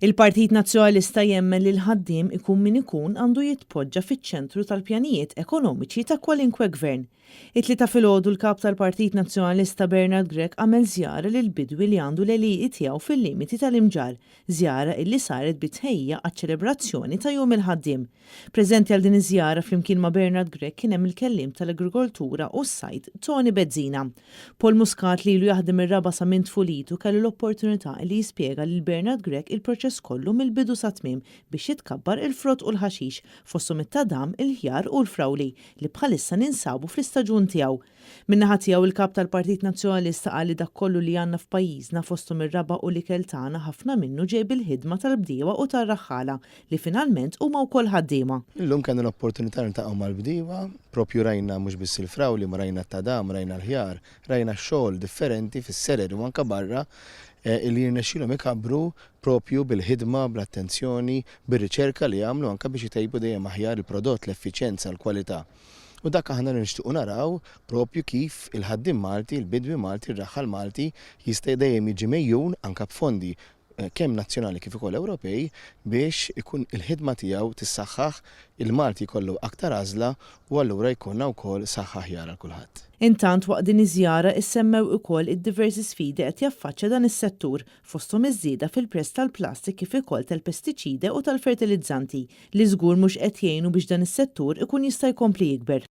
Il-Partit Nazzjonalista jemmen li l-ħaddiem ikun min ikun għandu jitpoġġa fiċ-ċentru tal-pjanijiet ekonomiċi ta' kwalinkwe gvern. It-Tlieta filgħodu l-Kap tal-Partit Nazzjonalista Bernard Grech għamel żjara lil bidwi li għandu l-għelieqi tiegħu fil-limiti tal-Imġarr, żjara illi saret bi tħejjija għaċ-ċelebrazzjoni ta' Jum il-Ħaddiem. Preżenti għal din iż-żjara flimkien ma' Bernard Grech kien hemm il-Kelliem tal-Agrikoltura u s-Sajd Toni Bezzina. Paul Muscat li ilu jaħdem ir-raba' sa minn tfulitu kellu l-opportunità li jispjega lil Bernard Grech il-proċess kollu mill-bidu sat-tmiem biex jitkabbar il-frott u l-ħaxix, fosthom it-tadam, il-ħjar u l-frawli, li bħalissa ninsabu fl-istaġun tiegħu. Min-naħa tiegħu il-Kap tal-Partit Nazzjonalista qal li dak kollu li għandna f'pajjiżna fosthom ir-raba' u l-ikel tagħna ħafna minnu ġej bil-ħidma tal-bdiewa u tar-raħħala li finalment huma wkoll ħaddiema. Illum kellna l-opportunità niltaqgħu mal-bdiewa, propju rajna mhux biss il-frawli ma rajna t-tadam, rajna l-ħjar, rajna x-xogħol differenti fis-serer u anke barra li jirnexxielhom ikabbru propju bil-ħidma, bl-attenzjoni, bir-riċerka li jagħmlu anke biex itejbu dejjem aħjar il-prodott, l-effiċjenza, l-kwalità. U dak aħna li nixtiequ naraw propju kif il-ħaddiem Malti, il-bidwi Malti, ir-raħħal Malti jista' dejjem jiġi megħjun anke b'fondi kemm nazzjonali kif ukoll Ewropej biex ikun il-ħidma tiegħu tissaħħaħ, il-Malti jkollu aktar għażla u allura jkollna wkoll saħħa aħjar għal kulħadd. Intant waqt din iż-żjara issemmew ukoll id-diversi sfidi qed jaffaċċja dan is-settur, fosthom iż-żieda fil-prezz tal-plastik kif ukoll tal-pestiċide u tal-fertilizzanti, li żgur mhux qed jgħinu biex dan is-settur ikun jista' jkompli jikber.